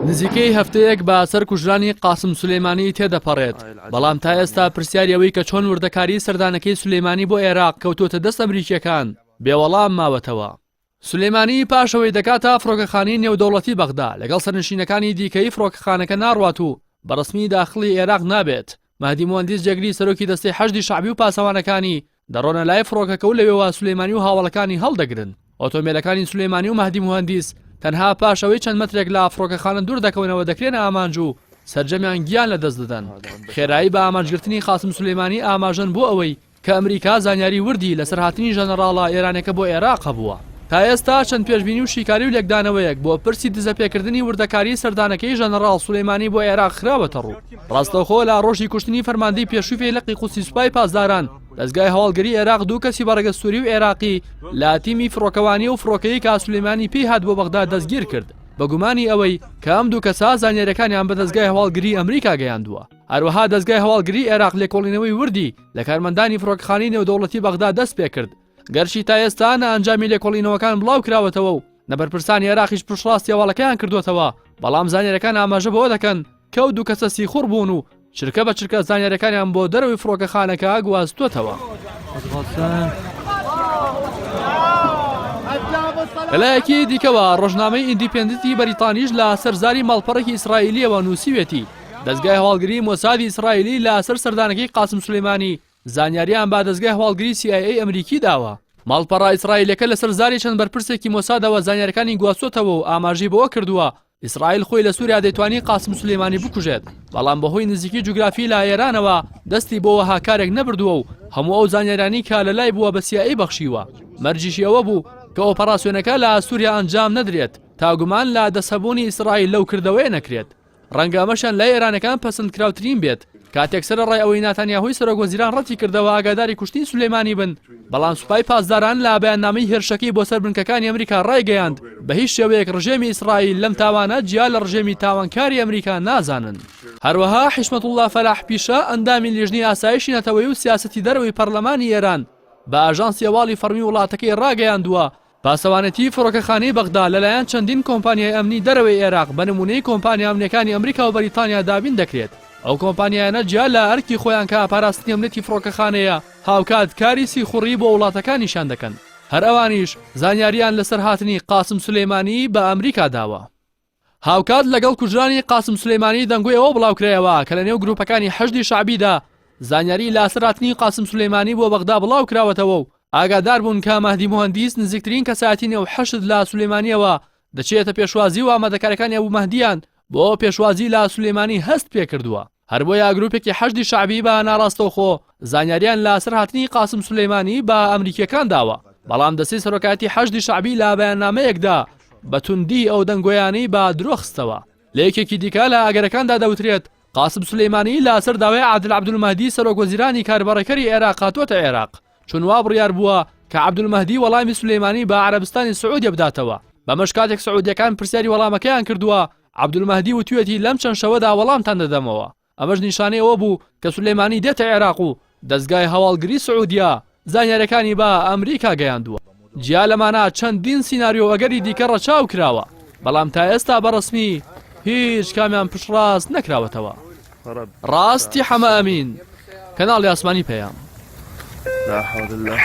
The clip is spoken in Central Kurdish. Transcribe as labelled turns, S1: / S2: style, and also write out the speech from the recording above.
S1: نزیکەی هەفتەیەک بە سەر کوژرانی قاسم سولەیمانی تێدەپەڕێت، بەڵام تا ئێستا پرسیاری ئەوەی کە چۆن وردەکاریی سەردانەکەی سولەیمانی بۆ ئێراق کەوتووەتە دەست ئەمریکییەکان، بێ وەڵام ماوەتەوە. سولەیمانی پاش ئەوەی دەگاتە فڕۆکەخانەی نێودەوڵەتی بەغدا، لەگەڵ سەرنشینەکانی دیکەی فڕۆکەخانەکە ناڕوات و بە ڕەسمی داخڵی ئێراق نابێت. مەهدی موهەندیس جێگری سەرۆکی دەستەی حەشدی شەعبی و پاسەوانەکانی دەڕۆنە لای فڕۆکەکە و لەوێوە سولەیمانی و هاوەڵەکانی هەڵدەگرن. ئۆتۆمبێلەکانی سولەیمانی و مەهدی موهەندیس تەنها پاش ئەوەی چەند مەترێک لە فڕۆکەخانە دوور دەکەونەوە دەکرێنە ئامانج و سەرجەمیان گیان لەدەست دەدەن. خێرایی بە ئامانجگرتنی قاسم سولەیمانی ئاماژەن بۆ ئەوەی کە ئەمریکا زانیاری وردی لەسەر هاتنی ژەنەڕاڵە ئێرانیەکە بۆ ئێراق هەبووە. تا ئێستا چەند پێشبینی و شیکاری و لێکدانەوەیەک بۆ پرسی دزەپێکردنی وردەکاریی سەردانەکەی ژەنەڕاڵ سولەیمانی بۆ ئێراق خراوەتەڕوو. ڕاستەوخۆ لە ڕۆژی کوشتنی فەرماندەی پێشووی فەیلەقی قودسی سوپای پاسداران، دەزگای هەواڵگری ئێراق دوو کەسی بە ڕەگەز سوری و ئێراقی لە تیمی فڕۆکەوانی ئەو فڕۆکەیەی کە سولەیمانی پێی هات بۆ بەغدا دەستگیر کرد بە گومانی ئەوەی کە ئەم دوو کەسە زانیاریەکانیان بە دەزگای هەواڵگری ئەمریکا گەیاندووە. هەروەها دەزگای هەواڵگری ئێراق لێکۆڵینەوەی وردی لە کارمەندانی فڕۆکەخانەی نێودەوڵەتی بەغدا دەست پێکرد گەرچی تا ئێستا نە ئەنجامی لێکۆڵینەوەکان بڵاو کراوەتەوە و نە بەرپرسانی عێراقیش پشتڕاستی هەواڵەکەیان کردوێتەوە بەڵام زانیارەکان ئاماژە بەوە دەکەن کە ئەو دوو کەسە سیخوڕ بوون و چرکە بە چرکە زانیارەکانیان بۆ دەرەوەی فڕۆکەخانەکە گواستووەتەوە. لەلایەکی دیکەوە ڕۆژنامەی ئیندیپێندنتی بەریتانیش لە سەر زاری ماڵپەڕێکی ئیسرائیلیەوە نووسیوێتی دەزگای هەواڵگری مۆسادی ئیسرائیلی لە سەر سەردانەکەی قاسم سولەیمانی زانیاریان بە دەزگای هەواڵگری سی ئای ئەی ئەمریکی داوە. ماڵپەڕە ئیسرائیلیەکە لەسەر زاری چەند بەرپرسێکی مۆسادەوە زانیاریەکانی گواستۆتەوە و ئاماژەی بەوە کردووە، ئیسرائیل خۆی لە سوریا دەیتوانی قاسم سولەیمانی بکوژێت، بەڵام بەهۆی نزیکی جوگرافی لە ئێرانەوە دەستی بۆ وەها کارێک نەبردووە و هەموو ئەو زانیاریانەی کە لەلای بووە بە سی ئای ئەی بەخشیوە. مەرجیشی ئەوە بوو کە ئۆپەراسیۆنەکە لە سوریا ئەنجام نەدرێت تا گومان لە دەستهەبوونی ئیسرائیل لەو کردەوەیە نەکرێت. ڕەنگە ئەمەشیان لای ئێرانەکان پەسەندکراوترین بێت، کاتێک سەرەڕای ئەوەی ناتانیاهۆی سەرۆکوەزیران ڕەتیکردەوە ئاگاداری کوشتنی سولەیمانی بن، بەڵام سوپای پاسداران لە بەیاننامەی هێرشەکەی بۆ سەر بنکەکانی ئەمریکا ڕایگەیاند، بە هیچ شێوەیەک ڕژێمی ئیسرائیل لەم تاوانە جیا لە ڕژێمی تاوانکاری ئەمریکا نازانن. هەروەها حیشمەتوڵڵا فەلاح پیشە، ئەندامی لیژنەی ئاسایشی نەتەوەیی و سیاسەتی دەرەوەی پەرلەمانی ئێران، بە ئاژانسی هەواڵی فەڕمی وڵاتەکەی ڕاگەیاندووە، پاسەوانێتی فڕۆکەخانەی بەغدا لەلایەن چەندین کۆمپانیای ئەمنی دەرەوەی ئێراق بە نموونەی کۆمپانیا ئەمنیەکانی ئەمریکا و بەریتانیا دابین دەکرێت. ئەو کۆمپانیایانە جیا لە ئەرکی خۆیان کە پاراستنی ئەمنیەتی فڕۆکەخانەیە، هاوکات کاری سیخوڕی بۆ وڵاتەکانیشیان دەکەن. هەر ئەوانیش زانیارییان لەسەر هاتنی قاسم سولەیمانی بە ئەمریکا داوە. هاوکات لەگەڵ کوژرانی قاسم سولەیمانی دەنگۆی ئەوە بڵاوکرایەوە کە لەنێو گروپەکانی حەشدی شەعبیدا زانیاری لەسەر هاتنی قاسم سولەیمانی بۆ بەغدا بڵاوکراوەتەوە و ئاگادار بوون کە مەهدی موهەندیس نزیکترین کەسایەتی نێو حەشد لە سولەیمانیەوە دەچێتە پێشوازی و ئامادەکاریەکانی ئەبو مەهدیان بۆ پێشوازی لە سولەیمانی هەست پێکردووە. هەربۆیە گروپێکی حەشدی شەعبی بە ناڕاستەوخۆ زانیاریان لەسەر هاتنی قاسم سولەیمانی بە ئەمریکیەکان داوە، بەڵام دەستەی سەرۆکایەتی حەشدی شەعبی لە بەیاننامەیەکدا بە توندی ئەو دەنگۆیانەی بە درۆ خستەوە. لە یەکێکی دیکە لە ئەگەرەکاندا دەوترێت قاسم سولەیمانی لەسەر داوای عادل عەبدولمەهدی سەرۆک وەزیرانی کاربەڕێکەری عێراق هاتووەتە عێراق، چون وا بڕیار بووە کە عەبدولمەهدی وەڵامی سولەیمانی بە عەرەبستانی سعودیە بداتەوە، بەمەش کاتێک سعودیەکان پرسیاری وەڵامەکەیان کردووە عەبدولمەهدی وتویەتی لەم چەند شەوەدا وەڵامتان دەدەمەوە، ئەمەش نیشانەی ئەوە بوو کە سولەیمانی دێتە عێراق و دەزگای هەواڵگری سعودیە زانیاریەکانی بە ئەمریکا گەیاندووە. جیا لەمانە چەندین سیناریۆ و ئەگەری دیکە ڕەچاو کراوە، بەڵام تا ئێستا بە ڕەسمی هیچ کامیان پشتڕاست نەکراوەتەوە. ڕاستی حەمە ئەمین، کەناڵی ئاسمانی پەیام.
S2: لا حول الله.